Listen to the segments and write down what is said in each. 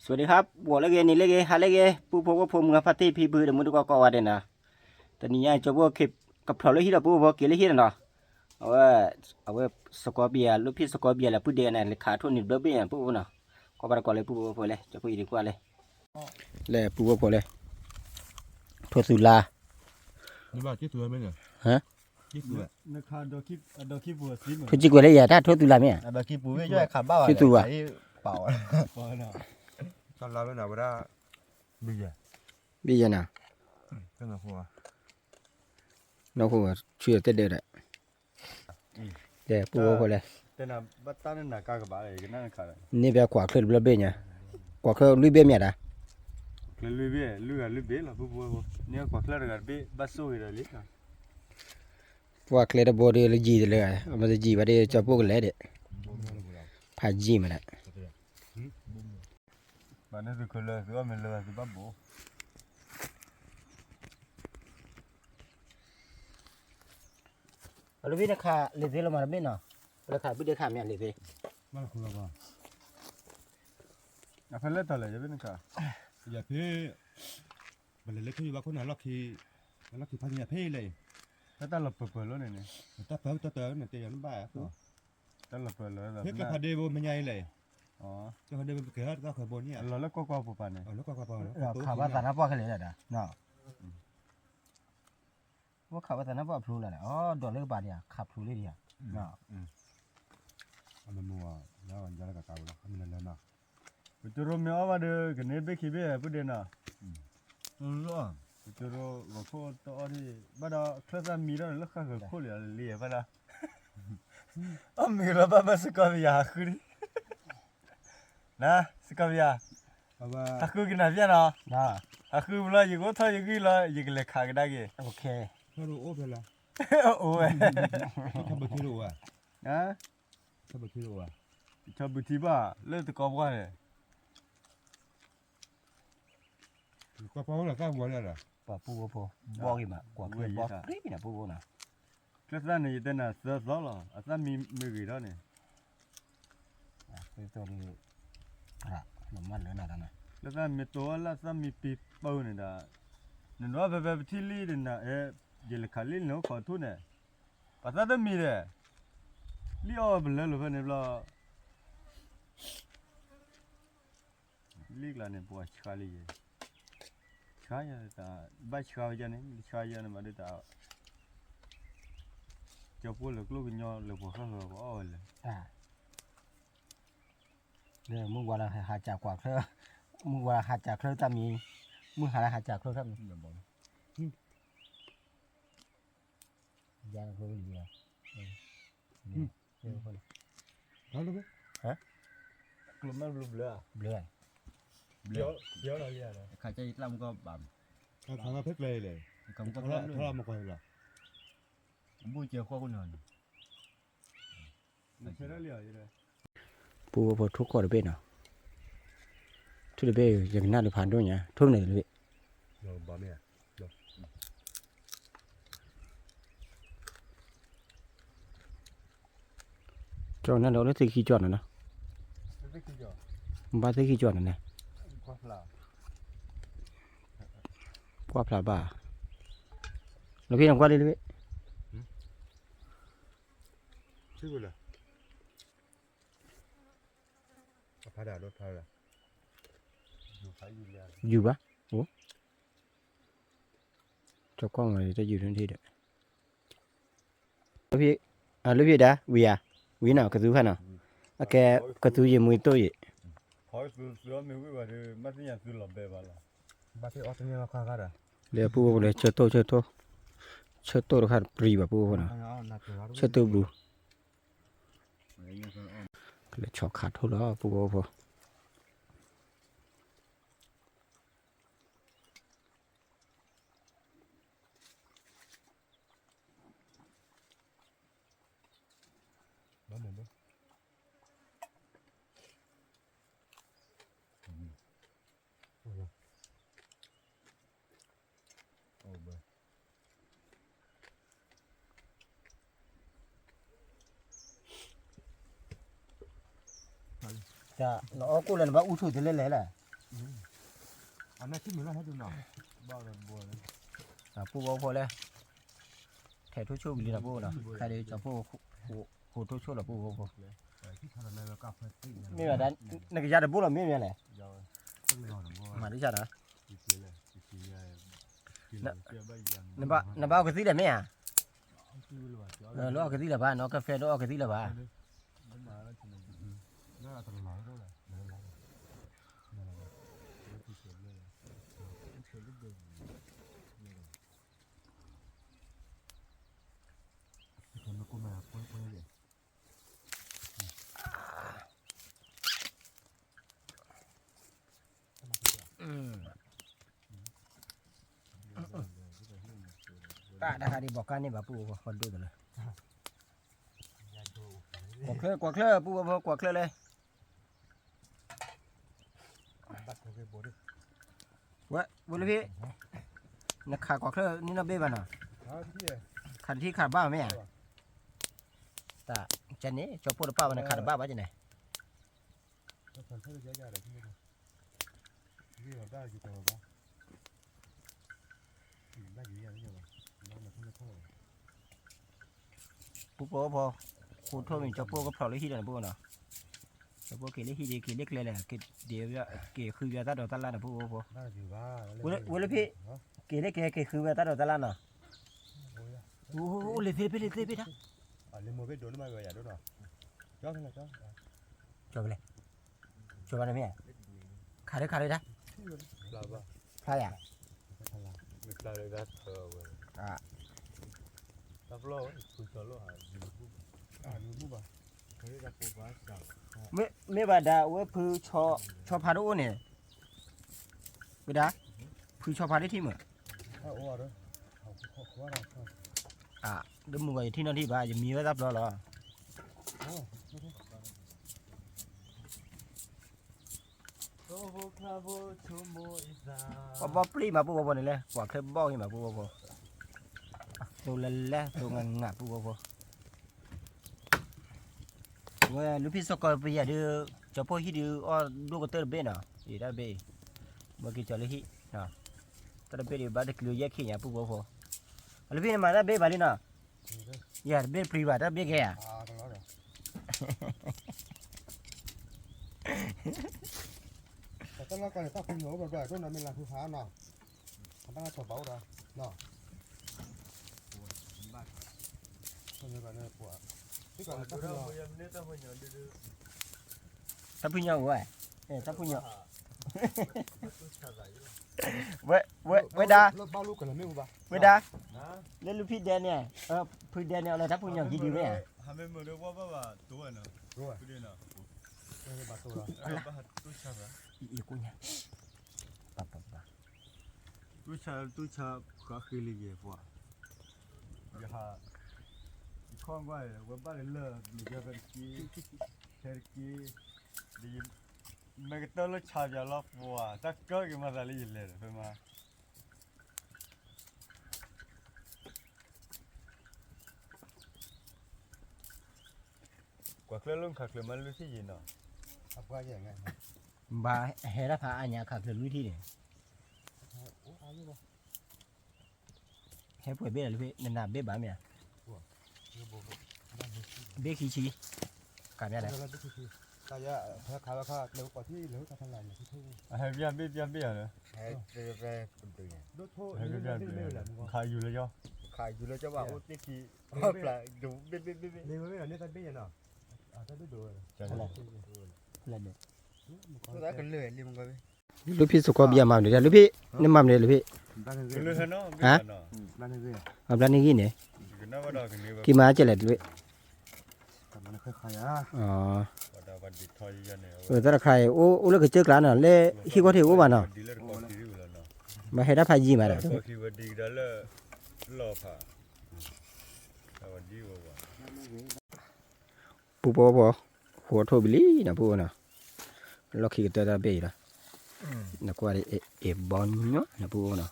สวัสดีครับ ဂီၤလၢအဂ့ၤ နံၤလၢအဂ့ၤ ဟါလၢအဂ့ၤ ပုၢ်ဖိဝဲၢ်ဖိ မုၢ်ဂၤဖါတံၢ် ဖံဖု ဒီးမုၢ်တကိးကိးဂၤဒဲးနီၤ, တနံၤညါ ကၠီဖိကဖျိးလၢဟံၣ်ဒီး ပုၢ်ဖိက့ၤလၢဟံၣ်နီၤနီၤ, အဝဲ အဝဲ စကီပယၤ လၢဖံစကီပယၤလၢပုၢ်ဒဲးန့ၣ် လဲၤခးထိၣ်န့ၢ်တဘျီဘ့ၣ်ညါ ပုၢ်ဖိနီၤ, ကွၢ်ဘၣ်တကိးလၢပုၢ်ဖိဝဲၢ်ဖိလဲၣ် ကၠီဖိအံၤဒံးကွၢ်လဲၣ်, လဲၣ်ပုၢ်ဖိဖိလဲၣ်, ထိၣ်သူလါ, ထိၣ်ကံၢ်ကွဲးလၢယၤ တၢ်ထိၣ်သူလါမ့ၢ်ဧါ, ဘ့ၣ်ယဲနီၤ, နီၢ်ခိၣ်ဆူၣ်တဒၢဒီး, ဒီးပုၢ်ဖိဖိလဲၣ်, န့ၣ်ဖဲကွၢ်ချၢတဘျီဘ့ၣ်ညါ, ကွၢ်ချၢလွံၢ်ဘ့ၣ်မ့ၢ်ဧါဒၣ်, ကွၢ်ချၢတဘိဒီးလၢယံၤတလၢ, အမ့ၢ်တယံၤဘၣ်ဒီး ကၠီဖိကလဲၤဒီး, ဖးယံၤမးဒၣ်, ဘၣ်န့ၣ်သုးခိၣ်လၢသုအီၣ်မ့ၤလၢသုဘၣ်ဘိး, အလီၢ်ဖဲန့ၣ်ခးလံာ်သ့လီၤမးတဘ့ၣ်နီၤ, ပလၢခးဘုဒၣ်ခးမ့ၢ်လံာ်သ့, အဖဲလဲၣ်တၢ်လဲၣ် ယဖဲန့ၣ်ခး, ယဖဲ ပလဲၤလၢထံယဘၣ်ခိၣ်န့ၣ် အလီၢ်ခံ, အလီၢ်ခံဖးညါဖဲလဲၣ်, တၢ်လီၤပၢၤပၢၤလီၤန့ၣ်န့ၣ်, တၢ်ပၢၤတၢ်တၢ်န့ၣ် တဲယၤန့ၣ်ဘၣ်, တၢ်လီၤပၢၤလီၤ, ဖဲကဖးဒ့ဘိမ့ၢ်ညါအံၤလဲၣ်, ကဖးဒ့ဘိကဲထီၣ်တၢ်ဃဲၤဘိန့ၣ်, ခးဘၣ်သးနါပှၢ်ခဲလၢာ်ဒၣ်, ဝဲခးဘၣ်သးနါပှၢ်ဖျိလၢ်လဲၣ်, ဒီးလၢကပၤဒံး ခးဖျိလံဒံးဧါ, အမမူအီၤ, လၢကကးဝဲလီၤ, မ့ၢ်လၢလၢနီၤ, ပတရိမ့ၢ်အီၣ်ဘၣ်ဒီး ကန့ၢ်ဘ့ၣ်ခံဘ့ၣ်ပုၢ်ဒဲးနီၤ, ပတရိဂီၤခိၣ်တအီၣ်ဒံး, ဘၣ်ဒီးချၢၣ်သၣ်မံထီၣ်န့ၣ်လၢဃၣ်ဃၢၤခိၣ်လံလံဘၣ်ဒီး, အီၣ်မ့ၤလီၤဘၣ်ဘၣ်စကီပယၤဟးဃုဒံး နၤ စကီပယၤ, ဟးဃုကနၣ်ပျၢ်နီၤ, ဟးဃုဘျီ ယကအိၣ်ထီၣ်ယဂံၢ်လီၤ ယကလဲၤခးကဒါက့ၤ, အိၣ်ဝဲ, ဆီဘုထံဘၣ် လၢတကီပှၢ်န့ၣ် ပှၤပုၢ်ဖိ, ဘီဂ့ၤမး ကွၢ်ကျဲဘီပြံန့ၣ် ပုၢ်ဖိနီၤ, ကျဲသၣ်န့ၣ် ယတဲနၤသၢသီလီၤ အသၣ်မံမ့ၢ်ဂ့ၤထီၣ်န့ၣ်, ကျဲသၣ်မ့ၢ်တိလၢအသၣ်မံပံၤပၢန့ၣ်ဒီး, နဒိးဖဲဖဲပထံၣ်လံဒီးနၤ, ယလဲၤခးလံန့ၣ်အိၣ်ခိးထူၣ်န့ၣ်, ပှၤသၣ်တမံၤဒီး, လံအီၣ်ပလၢလိာ်ဖဲန့ၣ်ဘျီ လံကျါန့ၣ် ပှၤဆှါလံယဲ, ဆှါယၤတၢ်, ဘၣ်ဆှါဝဲယၤန့ၣ် မ့ၢ်တဆှါယၤန့ၣ်မးဒ်တၢ်, ကၠီဖိလၢကျိၣ်ကညီလၢပှၤဃၣ်ဃၢၤပှၤအီၣ်ဝဲလဲၣ်, ဒီးမုၢ်ဝါလၢဟးစးကွၢ်ချၢ, မုၢ်ဝါလၢဟးစးချၢတၢ်မံၤ, မုၢ်ဟါလၢဟးစးချၢတၢ်မံၤ ယၤကျိလံ, ကျိမ့ၢ်ဘျုးဘျုး, ဘျုး, ခါကၢ်ယတၢ်မူကီၢ်ဘၣ်, ခါဖဲကျဲလဲၣ်, ခါမူကီၢ်ဖဲကျဲလဲၣ်, ဘူၣ်ကဲဃီၣ်ခိၣ်နီၤန့ၣ် ပုၢ်ဖိထိၣ်ကီၢ်တဘ့ၣ်နီၤ, ထိၣ်တဘ့ၣ် ယကနၣ်ဒုးဖးဒိၣ်ညါ ထိၣ်န့ၣ်တဘ့ၣ်, ကၠီနၢ်ဒီးလၢသ့ၣ်ခံကၠီနီၤနီၤ, ဘၣ်သ့ၣ်ခံကၠီနီၤန့ၣ်, ကွၢ်ဖျါဘၣ်, လၢဖဲနကွၢ်လံတဘ့ၣ် ယူၤဘၣ်, အိၣ်, ကၠီကီၢ်မးတယူၤန့ၣ်ဒီး, လၢဖံး, လၢဖံးဒၣ် ဝံၤဧါ, ဝံၤနီၤ ကသူခါနီၤ, အကဲ, ကသူယံာ်မှံတိၢ်ယံာ်, လၢပုၢ်ဖိလၢဆၢတိၢ် ဆၢတိၢ်, ဆၢတိၢ်တခါတပျံၤဘၣ်ပုၢ်ဖိနီၤ, ဆၢတိၢ်ဘျူး, ကလဲၤဆီၣ်ခးထိၣ်လီၤပုၢ်ဖိဖိ တၢ်နအီၣ်ကိၣ်လၢနဘၣ်အူထူၣ်တလဲလဲၣ်လဲၣ်, ပူဖိဖိလဲၣ်, ထဲးထိၣ်ဆိၣ်ဝံၤလံနီၤ ပူဖိနီၤ, ခါဒီးကၠီဖိ ဃိးထိၣ်ဆိၣ်လီၤပူဖိဖိ, မ့ၢ်ဘၣ်ဒၣ် နကယၤတဘိလီၤမ့ၢ်မ့ၢ်လဲၣ်, မၤဒ်ဆၣ်ဒီး, နဘၣ်အီၣ်ကသံၣ်လဲၣ်မ့ၢ်ဧါ, လၢအီၣ်ကသံၣ်လၢၤဘၣ်, နီၢ်ကဖဲဒိၣ်အီၣ်ကသံၣ်လၢၤဘၣ်. တၢ်တခါဒံးဘီးကါန့ၢ်ဘၣ်ပူဖိ ဃီဒိၣ်တလၢ, ကွၢ်ချၢ ကွၢ်ချၢ ပူဖိ ကွၢ်ချၢလဲၣ်. ဝဲ ဝဲလၢဖဲ နခးကွၢ်ချၢန့ၣ်နီတဘ့ၣ်ဘၣ်နီၤ, ခးတထံၣ်ခးတဘၣ်မ့ၢ်ဧါ, တၢ် ကန့ၣ် ကၠီဖိတပၣ်ဘၣ် နခးတဘၣ်ဘၣ်ကန့ၣ် ပူဖိဖိ, ဃိထိၣ်မ့ၢ် ကၠီဖိကဖျိးလၢဟံၣ်ဒီးနပူဖိနီၤ, ကၠီဖိက့ၤလၢဟံၣ်ဒံး က့ၤလၢကျဲလဲၣ်, က့ၤဃုဘၣ်တၢ်ဒိးတၢ်လၣ် နပူဖိဖိ, ဝဲလၢဖဲ က့ၤလၢကျဲ က့ၤဃုဘၣ်တၢ်ဒိးတၢ်လၣ်နီၤ, အိၣ်လၢသ့ဖဲလၢသ့ဖဲဒၣ်, ကၠီဖဲလဲၣ် ကၠီဖဲလဲၣ်, ခးလၢခးလၢဒၣ်, ဖျါယၤ, မ့ၢ်ဘၣ်ဒၣ်ဝဲဖု ဆီဖါတအိၣ်န့ၣ်, ဝဲဒၣ် ဖုဆီဖါတထံၣ်မ့ၢ်, ဒ်မုၢ်ဂီၤယထံၣ်နီၣ်ထံၣ်ဘၣ် ယမံဝဲတၢ်ပျီလီၤ. ပဘီပျံၤမးပူဖိဖိန့ၣ်လဲၣ် ကွၢ်ချၢဘီၣ်ဂ့ၤမးပူဖိဖိ, အသိလဲၤလဲၤသိငၢ်ငၢ်ပူဖိဖိ, ဝဲလူဖံးစီၢ်ကီးပယၤဒုး, ကၠီဖိဟံၣ်ဒုး အီၣ်ဒိၣ်ကတၢၢ်တဘ့ၣ်နီၤ, အံၤတၢ်တဘ့ၣ်အံၤ, ဘၣ်က့ၤကၠီလၢဟံၣ်, တၢ်တဘ့ၣ်ဒုး ဘၣ်တချုးယဲၢ်ခံညါပူဖိဖိ, အလူဖံးန့ၣ်မၤတၢ်ဘ့ၣ်ဘၣ်လံနီၤ, ယၤတဘ့ၣ်တပျံၤဘၣ် တၢ်ဘ့ၣ်ကဲဧါ တၢ်လီၢ်ကီၢ်န့ၣ် တၢ်ဖုညိၣ်အိၣ်ဘျီဘျီ ဒိၣ်နီၤမ့ၢ်လၢဟူဟးနီၤ, အဘၣ်တီၢ်ဘၣ်အိၣ်ဒီး, တၢ်ဖုညိၣ်အိၣ်ဝဲ, တၢ်ဖုညိၣ်, ဝဲဒၣ်, ဝဲဒၣ်, လၢလူဖံးဒဲန့ၣ်, ဖုဒဲန့ၣ် အီၤလၢတၢ်ဖုညိၣ်ကံဒုးမ့ၢ်ဧါ, အံၤကိညါ, ပပပ, တူၢ်ဆါတူၢ်ဆါဃးဃ့လံယဲၢ်ပှၤ, ယဟး, ယခီၣ်ကွၢ် ဝဲဘၣ်လၢလၢၢ် မ့ၢ်ကဲဖဲတက့ၢ်, ဖဲတက့ၢ်, ဒီးယ, မ့ၢ်ကတၢၢ်လၢဆါပၠးလီၤပှၤ တၢ်ကၢက့ၤမၤသးလၢယလဲၤဒီးဖဲမး ကွၢ်ချၢလၢခးချၢမးလွံၢ်ထံၣ်ယံၤနီၤ, ဘၣ်ဟဲဒၣ်ဖးအါညါခးချၢလွံၢ်ထံၣ်န့ၣ်, ဟဲပှဲၤဘ့ၣ်လၢဖဲ နနၤဘ့ၣ်ဘၣ်မ့ၢ်ဧါ, ဘ့ၣ်ခံဆံ, ကးမ့ၢ်လဲၣ်, ဟဲဘ့ၣ်ဘ့ၣ်ဘ့ၣ်ဧါ, ခးယူၤလၢကၠီ, ခးယူၤလၢကၠီဘၣ်အိၣ်သ့ၣ်ခံ, ဘ့ၣ်ဘ့ၣ်ဘ့ၣ်, လၢဖံးစိာ်ကီးဘံယၤမၤမနုၤလဲၣ် လၢဖံး, နမၤမနုၤလဲၣ်လၢဖံး, ဟါ, အဘျါန့ၣ်ဂ့ၤန့ၣ်, က့ၤမၤကဲလဲၣ်တဘ့ၣ်, တၢ်တခါအံၤ အိၣ်လၢကစၢၢ်ကျါနီၤ လၢဟံၣ်ခီၣ်ထံးအိၣ်ဘၣ်နီၤ, မ့ၢ်ဟဲဒၣ်ဖးယံာ်မးဒီး ပူဖိဖိ, ဃိးထိၣ်ဘံလံနီၤ ပူဖိနီၤ, လီၢ်ခံကတၢၢ်တၢ်ဘ့ၣ်အံၤလီၤ, နကွၢ်ဒီး အဲၣ်ဘီညီနီၤ ပူဖိနီၤ,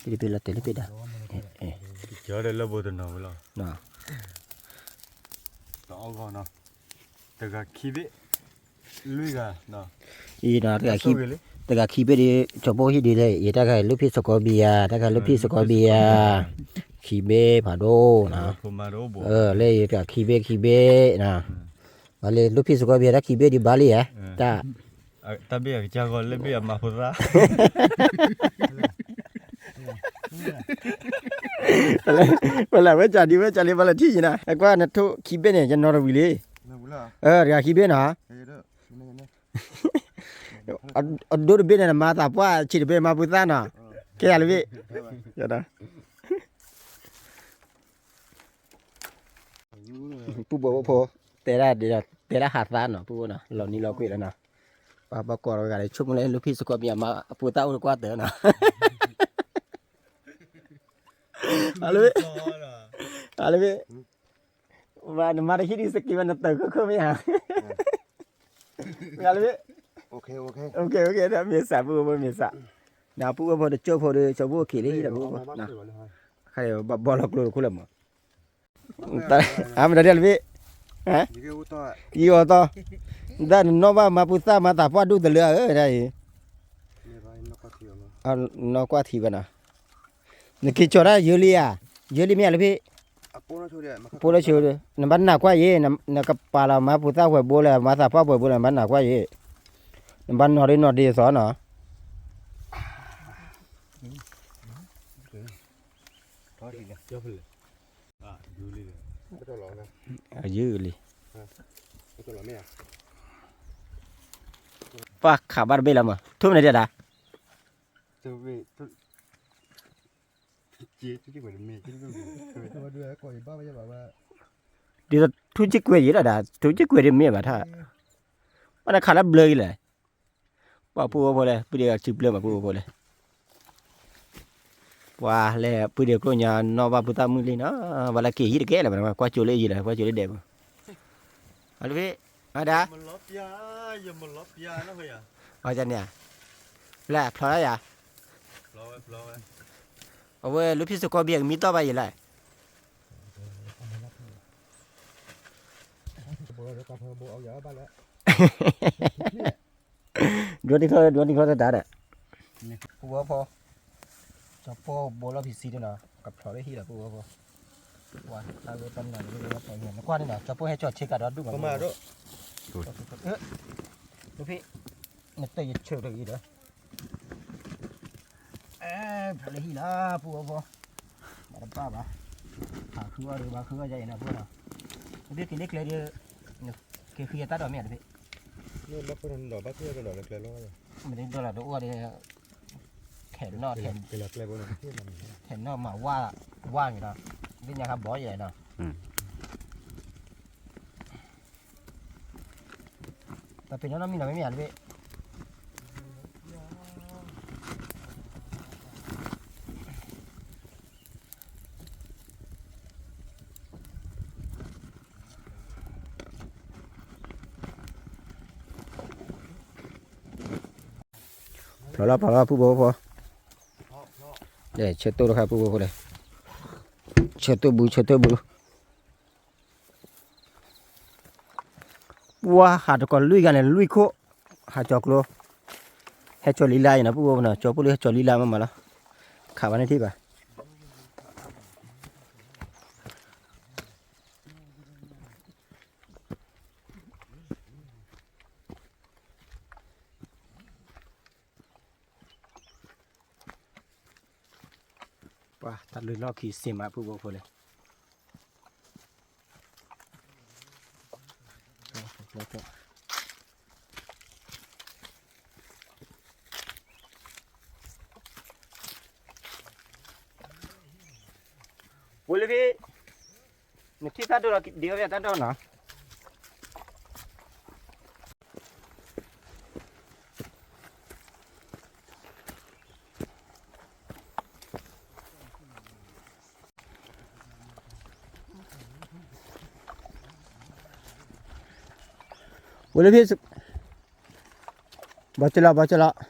တဘ့ၣ်လီၤတဲာ်လၢဘ့ၣ်ဒၣ်, ကၠီဒီးလၢဘိတနီၤဝဲလီၤ, တအီၣ်ဂီၢ်နီၤ, တဂၤခံဘ့ၣ်, လွံၢ်ဂၤ, အံၤနီၤ တဂၤခံ, အဆိၣ်ဂ့ၤလံ တဂၤခံဘ့ၣ်ဒီး ကၠီၤပိၢ်ဟံၣ်ဒ်လဲၣ် ယတၢ်ခါလူၢ်ဖံၣ်စကီဘံယၤ တၢ်ခါလူၢ်ဖံၣ်စကီဘံယၤ ခံဘ့ၣ်ဖးဒိၣ်နီၤ, လၢယတဂၤခံဘ့ၣ်ခံဘ့ၣ်နီၤ, ဘၣ်လၢလူၢ်ဖံၣ်စကီဘံယၤ တၢ်ခံဘ့ၣ်ဒံးဘၣ်လံဧါ, တၢ် တၢ်ဘ့ၣ်အကစၢ်ဂီၢ်လၢဘ့ၣ်အမၤဖိသၣ် ပလၢဝဲကၢ်ဒံးဝဲကၢ်လံ ပလၢထံၣ်ယံၤနၤ အကွၢ်နထိၣ်ခံဘ့ၣ်န့ၣ် ယနီၣ်တဝံၤလံ, တဂၤခံဘ့ၣ်နီၤ, အဒိတဘ့ၣ်န့ၣ် နမၤသးပှၢ်ဆံးတဘ့ၣ်မၤဖိသၣ်နီၤ, ကဲယၤလၢဘ့ၣ်, ပူဖိဖိ တဲဒၣ်ဒ်ဒီး တဲဒၣ်ဟးသါနီၤ ပူဖိနီၤ လီၤနံၤလီၤကွံာ်လီၤနီၤ, ပှၤဘၣ်ကွၢ်လီၤဂာ်လၢ ဆိကမိၣ်လၢလူၢ်ဖံၣ်စကီဘံယၤ မၤအဖိသၣ်အိၣ်တကွၢ်တၢၢ်နီၤ, အလၢဘ့ၣ်, အလၢဘ့ၣ်, ဝဲနမၤတဟံၣ်ဒံးစက့ဝဲနတၢ်ခိၣ်ခိၣ်မ့ၢ်ဧါ, မ့ၢ်လၢဘ့ၣ်, မ့ၢ်စးပူဖိမ့ၢ်စး, နပူဖိတကၠိဖိဒီး ကၠီၤဖိခံးလၢဟံၣ်ဒီးပူဖိ, ဘၣ်ဘီလီၤကျိတခိၣ်လၢမး အမတၤဒ်လၢဘ့ၣ်, ယအီၤတီ, ဒၣ်နနီၣ်ဘၣ်မၤပူၤသၣ်မၤသးပှၢ်ဒူၣ်တလၢဧၢ, ဒ်အံၤ, နီၣ်ကွၢ်ထံဘၣ်နီၤ, နက့ၤကၠီၤတၢ်ယၢလံဧါ, ယၢလံမ့ၢ်လၢဘ့ၣ်, ပိၢ်လၢဆိ, နဘၣ်နာ်ကွၢ်ယဲ, နကပာ်လီၤမၤပူၤသၣ်ပှဲၤဘိလဲၣ် မၤသးပှၢ်ပှဲၤဘိလဲၣ် နဘၣ်နာ်ကွၢ်ယဲ, နဘၣ်နီၣ်ဒ်နီၣ်ဒ်သိးနီၤ အယုၢ်လံ, ပှၢ်ခးဘၣ်တဘ့ၣ်လီၤမး ထိၣ်မနုၤဒဲဒၣ်, ဒ်သိးထူၣ်က့ၣ်ကွဲးယံၤလီၤဒၣ် ထူၣ်က့ၣ်ကွဲးဒ်မ့ၢ်ဘၣ်ထါ, ဘၣ်နခးလၢဘျၢအံၤလဲၣ်, ပှၤဖုအိၣ်ဖိလဲၣ် ပုၢ်ဒ့ကစုပျၢၤမးဖုအိၣ်ဖိလဲၣ်, ပှၤလဲၣ် ပုၢ်ဒ့ကျိၣ်ညါနီၣ်ဘၣ်ပုၢ်သၣ်မုၢ်လံနီၤ, ဘၣ်လၢက့ၤဟံၣ်တကဲလၢၤဘၣ် ကွၢ်ကၠိလၢအံၤလဲၣ် ကွၢ်ကၠိလၢဒဲးပူၤ, အလၢဖံ, အဒၣ်, အန့ၣ်, လၢဖျီဒၣ်ယၤ, အဝဲလူၢ်ဖံၣ်စကီဘံယၤကမံတီၢ်ဘၣ်ယဲလဲၣ် ဒိတံၤခီ ဒိတံၤခီတဒါဒီး, ပူဖိ, ကၠီၤပိၢ်ဘိလီၤဖံးစံတနီၤ ကဖျိးလၢဟံၣ်ဒီးပူဖိ, ဝဲတၢ်ဝဲတၢ်နၤလၢဝဲတၢ်ညါ နကွၢ်န့ၣ်နီၤ ကၠီၤပိၢ်ဟဲကၠီၤဆ့ကၤဒီးဒူၣ်မး, နဖံ, နတၢ်ယဆၢတဂ့ၤဒီး ဖျိးလၢဟံၣ်လီၤ ပူဖိ, ဘၣ်တဘၣ်ဘၣ်, ဟးဃုအီၣ်ဒီးဘၣ်ဃုအီၣ်ယါအံၤနီၤဖိနီၤ, နဖံက့ၤလၢကျဲဒီး, က့ၤဃုယတၢ်ဒီးမ့ၢ်တဖံ, မ့ၢ်ဒိၣ်လီၤတအိၣ်ဒီး, ထဲးနီၣ်, ထဲးနီၣ်မၤဝါ, ဝါန့ၣ်ဒီး, သ့ၣ်ညါခါဘီယဲနီၤ တၢ်ပ့ၤနီၣ်နီတမံၤနီၤ မ့မ့ၢ်ဧါတဘ့ၣ်, ဖျိးလီၤဖျိးလီၤဖုဘိဖိ, ဆၢတိၢ်တခါဖုဘိဖိလဲၣ်, ဆၢတိၢ်ဘူးဆၢတိၢ်ဘူး ပှၤဟးတကိးလွံၢ်ဂၤန့ၣ် လွံၢ်ခိၣ်, ဟးကၠီၤကျိ, ဟဲကၠီၤလံလါအံၤနီၤ ပူဖိနီၤ ကၠီၤပူလံဟဲကၠီၤလံလါမးမးလီၤ, ခးဝဲန့ၣ်ထံၣ်ဘၣ် ပှၤတၢ်လုၢ်လီၢ်ခံစ့မးဖုဘိဖိလဲၣ်, ဝဲလၢဖံ, နထံၣ်တၢ်ဒိၣ်လီၤဒံးဝဲတၢ်ဒိၣ်နီၤ ဝဲလၢဖံ, ဘီကလီၤ ဘီကလီၤ ဟါ, ဆါလၢ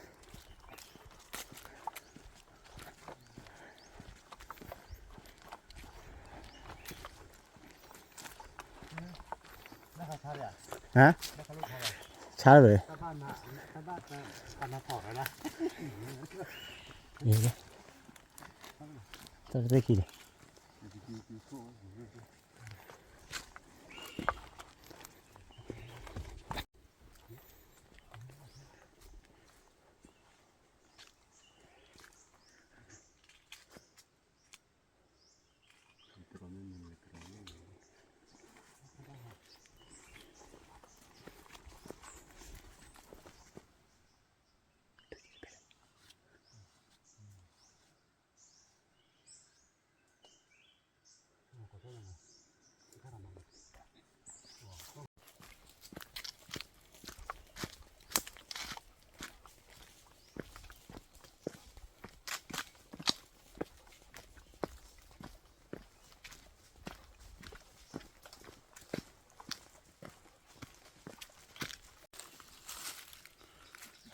ၤ, တၢ်တသ့ၣ်ခံဒ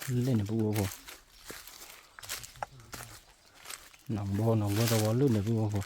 ီး လ့ၣ်န့ၣ်ပူဖိ, နီၢ်ဘီနီၢ်ဘီတဝီလ့ၣ်န့ၣ်ပူဖိ.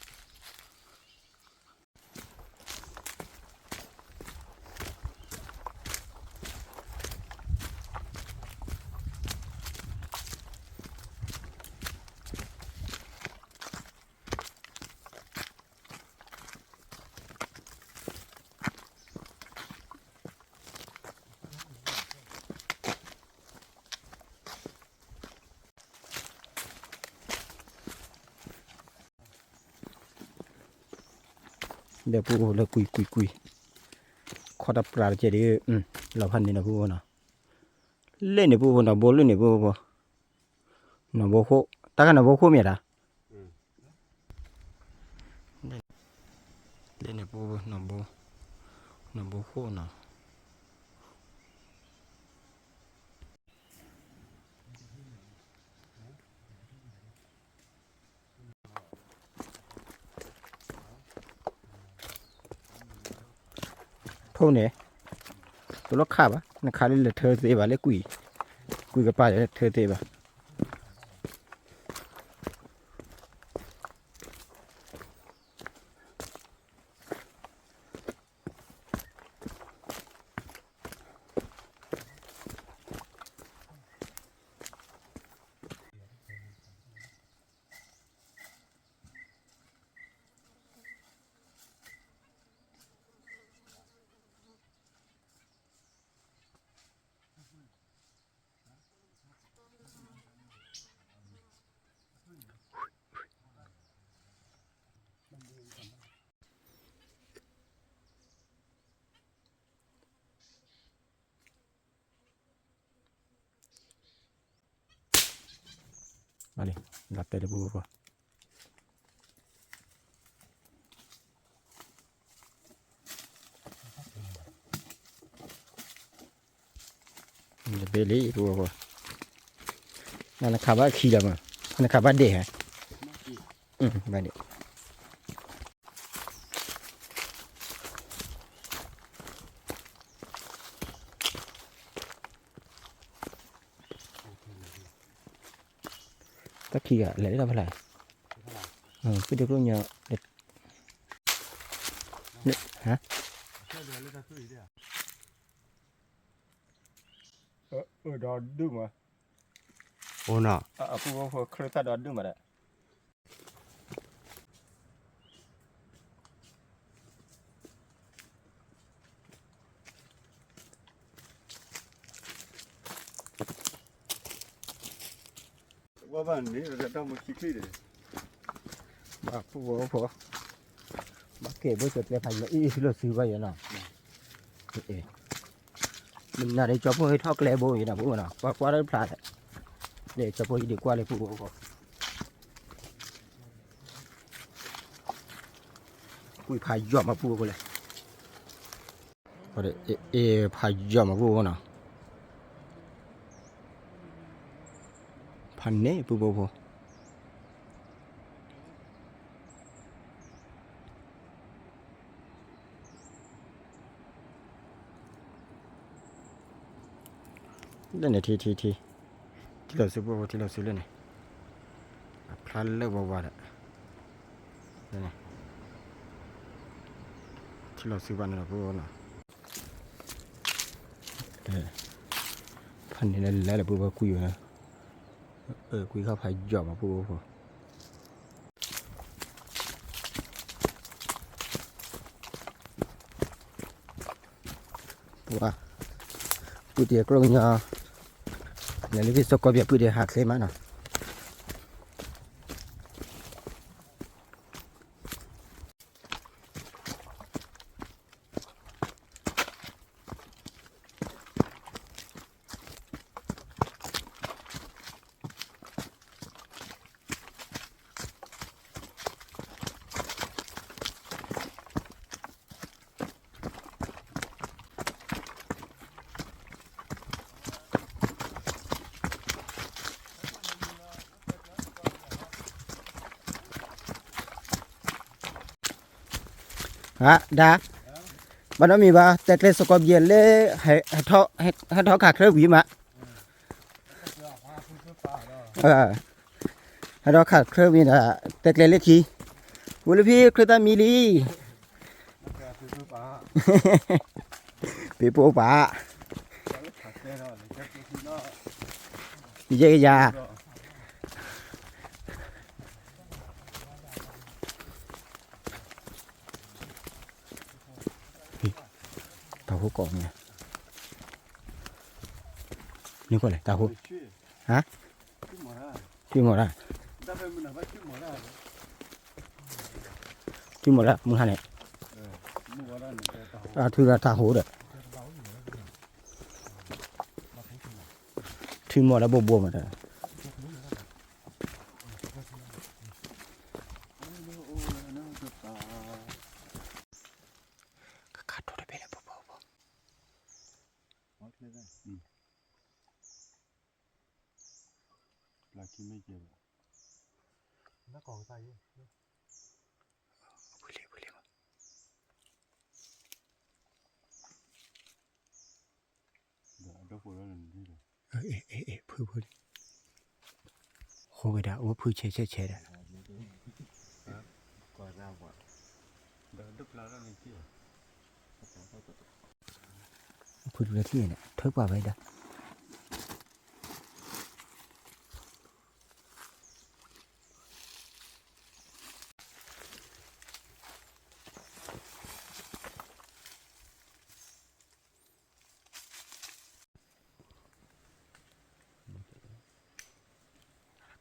ဒီးပူဖိလၢကွံာ်ကွံာ်ကွံာ်, ခီၣ်တၢ်ပြးတကဲဒ်, လီၤဖးန့ၣ်နီၤပူဖိနီၤ, လ့ၣ်န့ၣ်ပူဖိနီၤ, ဘိလ့ၣ်န့ၣ်ပူဖိ, နီၢ်ဘီခိၣ်, တၢ်ခါနီၢ်ဘီခိၣ်မ့ၢ်ဒၣ် လ့ၣ်န့ၣ်ပူဖိ, နီၢ်ဘီ, နီၢ်ဘီခိၣ်နီၤ. ထိၣ်န့ၣ်, တလိၣ်ခးဘၣ်, နခးလၢလဲၤထၢသ့ဘၣ်, လၢကွံာ်, ကွံာ်ကပၤလဲၤထၢသ့ဘၣ်. ဘၣ်လံ, လီၤတဲာ်လၢပူဖိ, တဘ့ၣ်လံပူဖိ, နခးဘၣ်ခံလီၤမး, နခးဘၣ်ဒဲးဟဲ, ဘၣ်ဒဲး တၢ်ခံဂၤလဲၤလၢတၢ်ဖဲလဲၣ်, ဖုဒိၣ်ကျိၣ်ညီ, ဟါ, အၢ ဒီးဒုၣ်မး, အိၣ်နီၤ, အပူဖိခရၢသၣ်ဒီးဒုၣ်မးဒီး ဝဲဘၣ်န့ၣ် တၢ်မုၢ်ခံချံဒီး ဘၣ်ပူဖိ, ဘၣ်ကဲဘၣ်ကၠီၤကျဲဖးယံၤအံၤ ထံၣ်လိာ်စုဘၣ်ယဲနီၤ, မနုၤဒ်ကၠီဖိဟဲထီၣ်ကျဲဘိအံၤနီၤ ပူဖိနီၤ ကွၢ်ကွၢ်တဖျါ, လၢကၠီဖိအံၤဒ်ကွၢ်လၢပူဖိ ကွံာ်ဖးယိာ်မးပူဖိလဲၣ်, အ့ ဖးယိာ်မးပူဖိနီၤ, ဖးန့ၢ်ပူဖိဖိ လၢန့ၣ်ထံထံထံ, ထံၣ်လိာ်စုပူဖိ ထံၣ်လိာ်စုလၢန့ၣ်, အဖျါလၢဝဲဝဲဒီး, လၢန့ၣ်, ထံၣ်လိာ်စုဘၣ်န့ၣ်လီၤပူဖိနီၤ, ဖ ဖဲန့ၣ်လဲၤလဲၤလၢပူၤဘၣ်ကွံာ်ဝဲ, ကွံာ်ခီၣ်ဖးယီၤမးပူၤဖိ, ပှၤ, ပုၢ်တံၢ်အကြိၣ်ကညီ, လဲၤလၢဖဲစီကီဘ့ၣ်ပုၢ်တံၢ်ဟးချ့မးနီၤ. ဒၣ်, ဘၣ်နီတမံၤဘၣ်, တဲကျဲစီကီဘ့ၣ်လၢ ဟဲထီၣ်ခးချၢဝံၤမး, ဟဲထီၣ်ခးချၢဝံၤဒီး တဲကျဲလၢခံ, ဝံၤလၢဖဲချၢတၢ်မံလံ, ပ့ၤပိပာ်, ယဲၢ်ကယၤ တၢ်ဟိကိးမ့ၢ်, နကွၢ်လဲၣ် တၢ်ဟိ, ဟါ, ထွံၣ်မီၤတၢ်, ထွံၣ်မီၤတၢ် မုၢ်ဟါန့ၣ်, အထွံၣ်တၢ်ဟိဒီး, ထွံၣ်မီၤတၢ်ဘိဘိမးတၢ် ကခးထိၣ်တဘ့ၣ်လၢပပပ, ဖုလံဖုလံမး, ဖုဖုလံ, ဃိဝဲဒၣ်အိၣ်ဖုဆဲးဆဲးဆဲးဒီး, ဖုတလၢထံၣ်န့ၣ် ထုးပှၤဝဲဒၣ်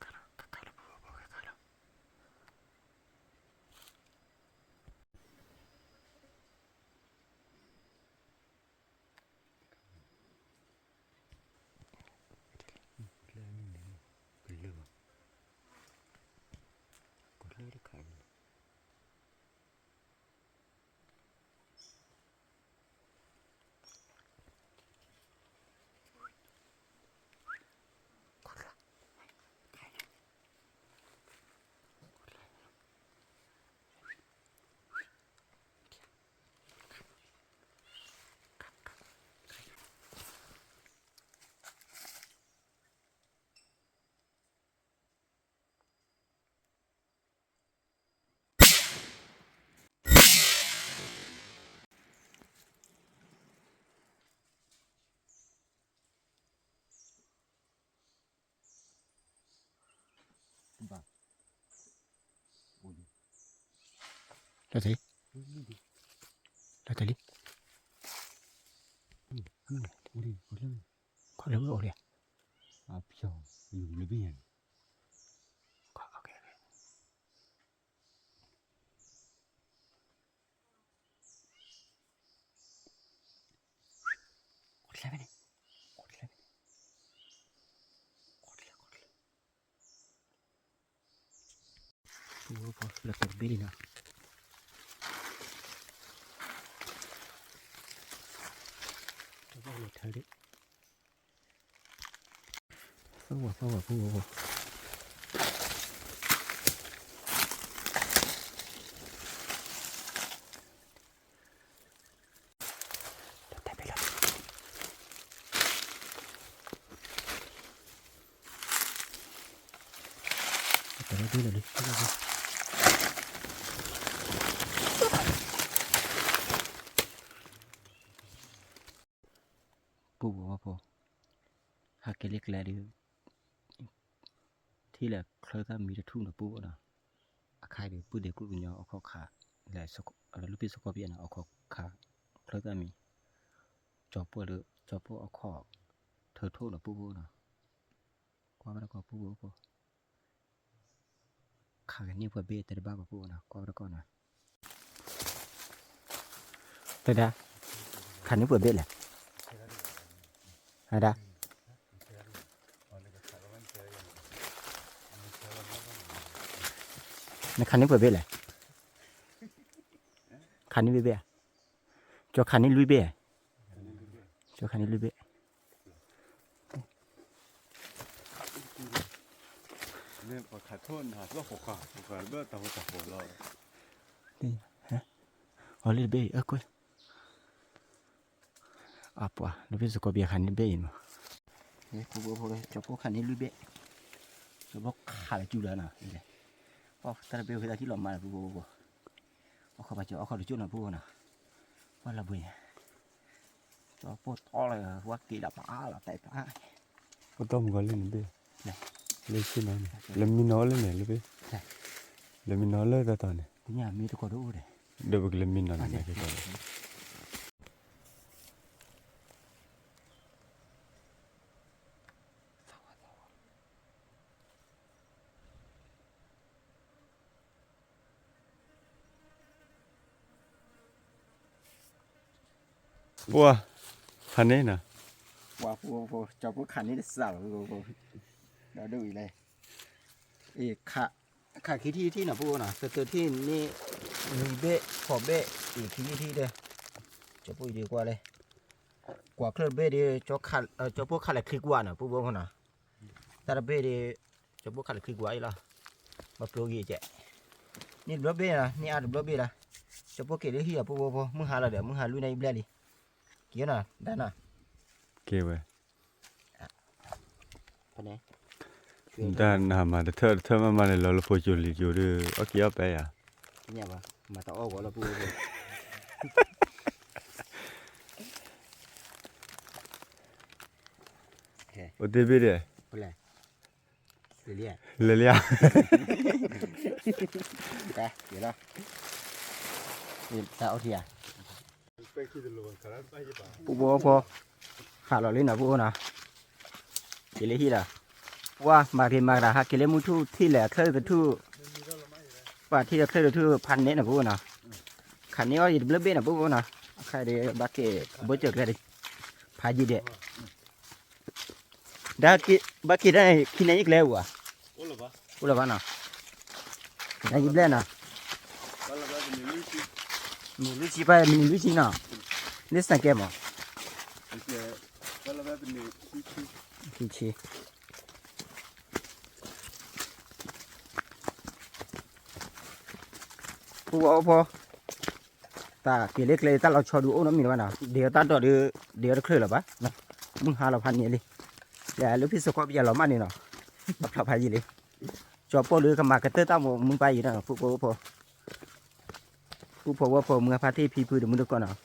ကလၢဘၣ်, ကလၢတခါန့ၣ် လီၤတလံ, လီၤတလံ, ခီၣ်လၢအိၣ်လံ, အဖျီၣ်လူၤလၢဘ့ၣ်ညါန့ၣ် လီၤတဘ့ၣ်လံနီၤ, တဘၣ်လီၤထၢဒံး, သီၣ်ဝါသီၣ်ဝါဖိဖိ ပူၤပူၤပူၤ ဟးက့ၤလၢကျဲဒီး ထံၣ်လၢချၢသၣ်မံတထူၣ်နီၤ ပုၢ်ဝဲၢ်နီၤ, အခါဒီး ပုၢ်ဒ့ကျိၣ်ကညီအီခီၣ်ခး လၢ လၢပ့ၢ်စကီပယဲနီၤ အီခီၣ်ခး ချၢသၣ်မံ, ကၠီၤပှၢ်လၢ ကၠီၤပှၢ်အီခီၣ် ထၢထီၣ်နီၤ ပုၢ်ဝဲၢ်နီၤ, ကွၢ်ဘၣ်တၢ်ကီ ပုၢ်ဝဲၢ်ဖိ ခးကန့ၢ်ပှဲၤဘ့ၣ်တဲတဘၣ်ဘၣ် ပုၢ်ဝဲၢ်နီၤ, ကွၢ်ဘၣ်တၢ်ကီနီၤ, တဒၣ်, ခးန့ၢ်ပှဲၤဘ့ၣ်လဲၣ်, တဒၣ်, နခးန့ၢ်ပှဲၤဘ့ၣ်လဲၣ်, ခးန့ၢ်ဘ့ၣ်ဘ့ၣ်ဧါ, ကၠီၤခးန့ၢ်လွံၢ်ဘ့ၣ်, ကၠီၤခးန့ၢ်လွံၢ်ဘ့ၣ် အီၤလၢတဘ့ၣ်အံၤ အကွဲၢ်, အပှၤ လၢပ့ၢ်စကီပယဲခးန့ၢ်တဘ့ၣ်အံၤမး, ကၠီၤပှၢ်ခးန့ၢ်လွံၢ်ဘ့ၣ်, ကၠီၤပှၢ်ခးလၢကၠူလၢနီၤ, ပှၤတၢ်တဘ့ၣ်ဝဲသးထံၣ်လီၤမးလၢ ပုၢ်ဝဲၢ်ဖိ အီခီၣ်ပာ်စၢၤ အီခီၣ်တကၠိၢ်နီၤ ပုၢ်ဝဲၢ်နီၤ, ပှၤလီၤဘှံး, ကၠီၤပှၢ်တီလီၤ ဝဲက့ၤဒီးပာ်လီၤတဲပာ်, ပတီၢ်မုၢ်ဂီၤလၢန့ၣ်ဘ့ၣ်, လၢဆ့ၣ်နီၤန့ၣ် လၢမံနီၤလၢန့ၣ်လၢဘ့ၣ်, လၢမံနီၤလၢတတီၤန့ၣ်, ဒီးပကလၢမံနီၤန့ၣ် ပှၤ, ခးန့ၢ်နီၤ, ပှၤဖိဖိ ကၠီၤဖိခးန့ၢ်တစးလီၤ, ဒီးဒ်အံၤလဲၣ်, အ့ၣ်, ခးခံထံၣ်ထံၣ်နီၤ ပုၢ်ဝဲၢ်နီၤ, သၢသၢထံၣ်န့ၣ်, နွံဘ့ၣ် ဃိးဘ့ၣ်, အ့ၣ် ခံထံၣ်ထံၣ်ဒီး, ကၠီၤဖိအံၤဒ်ကွၢ်လဲၣ်, ကွၢ်ချၢၣ်တဘ့ၣ်ဒီး, ကၠီၤဖိခးလၢခံကွၢ်နီၤ ပုၢ်ဝဲၢ်ဖိနီၤ, တၢ်တဘ့ၣ်ဒီး, ကၠီၤဖိခးလၢခံကွၢ်အံၤလီၤ, ဘၣ်ကျိဂ့ၤကဲး, န့ၢ်တဘျီဘ့ၣ်နီၤ န့ၢ်အါတဘျီဘ့ၣ်လီၤ, ကၠီၤဖိက့ၤလၢဟံၣ်အီၤ ပုၢ်ဝဲၢ်ဖိ မုၢ်ဟါလီၤဒီး မုၢ်ဟါလွံၢ်နၣ်ရံၣ်ဘျဲၣ်လံ, က့ၤနီၤ ဒၣ်နီၤ, က့ၤဝဲ ဖဲန့ၣ်, ဒၣ်နမၤတထၢၣ်တထၢၣ်မးမးန့ၣ် လီၤလၢဖိကၠိလံၤကၠိဒီး အီၣ်က့ၤအီၣ်ပဲယၤ, မၤတအီၣ်ဂီၤလီၤ ပုၢ်ဝဲၢ်ဖိ, အိၣ်တ့ၢ်ဘ့ၣ်ဒီး, လဲၤလံဧါ, လဲၤလံဧါ, တၢ်အိၣ်ထံဧါ ပုၢ်ဖိဖိ, ဟးလီၤလံနီၤ ပုၢ်ဖိနီၤ, က့ၤလၢဟံၣ်လီၤ, ပှၤမၤက့ၤမၤကဒါ ဟးက့ၤလၢမုၢ်ထူၣ်ထံၣ်လဲၣ် အချၢၣ်တထူၣ်, ပှၤထံၣ်လၢချၢၣ်တထူၣ်ဖးန့ၣ်နီၤ ပုၢ်ဖိနီၤ, ခးန့ၢ်အီၣ်ယံၤတဘျၢဘ့ၣ်နီၤ ပုၢ်ဖိနီၤ, အခါဒီး ဘၣ်က့ၤဘိစၢၤကျဲဒံး, ဖးယံၤဒဲး ဒၣ်က့ၤ ဘၣ်က့ၤဒၣ်န့ၣ် ခံနံၤယံၤကျဲအိၣ်ဧါ, အိၣ်လၢၤဘၣ်နီၤ, နံၤယံၤဘျဲၣ်နီၤ, မံၤလွံၢ်ဆံပၢ် မံၤလွံၢ်ဆံနီၤ, လၢစၢ်ကဲမး, ခံဆံ ပုၢ်ဖိဖိ, တၢ်က့ၤလၢကျဲ တၢ်လီၤဆီဒုးအိၣ်နီတမံၤလၢၤဘၣ်နီၤ, ဒ်အတၢ်ဒိးဒီး ဒ်အတချုးလၢၤဘၣ်, မုၢ်ဟါလီၤဖးန့ၣ်လံ, လၢလၢဖံစကီပယဲလီၤမးန့ၣ်နီၤ, အဖျိဖးယံၤလံ, ကၠီၤပီၢ်ဒီးကမၤကတၢၢ်တၢ်မူမူပၢ်ယံၤနီၤ ပုၢ်ဖိဖိ, ပုၢ်ဖိဝဲၢ်ဖိ မုၢ်ဖါတံၢ်ဖံဖုတမုၢ်တကိးနီၤ,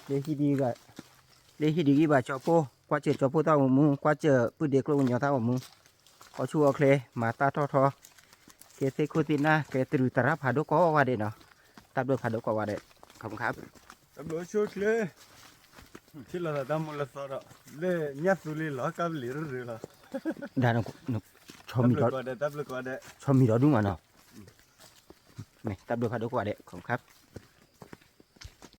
လၢဟံၣ်ဒ်ဂံၢ်ဘၣ်, လၢဟံၣ်ဒ်ဂံၢ်ဘၣ် ကၠီၤပီၢ် ကွၢ်စၢၤကၠီၤပီၢ်တၢ်အိၣ်မူ ကွၢ်စၢၤပုၢ်ဒ့ကျိၣ်ကညီတၢ်အိၣ်မူ, အီၣ်ဆူၣ်အီၣ်ချ့ မၤတၢ်ထီၣ်ထီ, ကဲသ့ၣ်ခိၣ်သ့ၣ်နၢ် ကဲတရူးသရၣ်ဖးဒိၣ်ကိးဂၤဒဲးနီၤ, တၢ်ဘျုးဖးဒိၣ်ကိးဂၤဒဲး, ခီမခါ တၢ်ဘျုးဆိၣ်ချ့, ထံၣ်လိာ်သးတၢ်မူလၢသီဒီး, လၢညၣ်သူလံလီၤကါပလံၤရၢရၢလီၤ, ဒၣ်, တၢ်ဘျုးကိးဂၤဒဲး တၢ်ဘျုးကိးဂၤဒဲး, ဆီမံၤဒီဒူၣ်မးနီၤ, တၢ်ဘျုးဖးဒိၣ်ကိးဂၤဒဲး ခီမခါ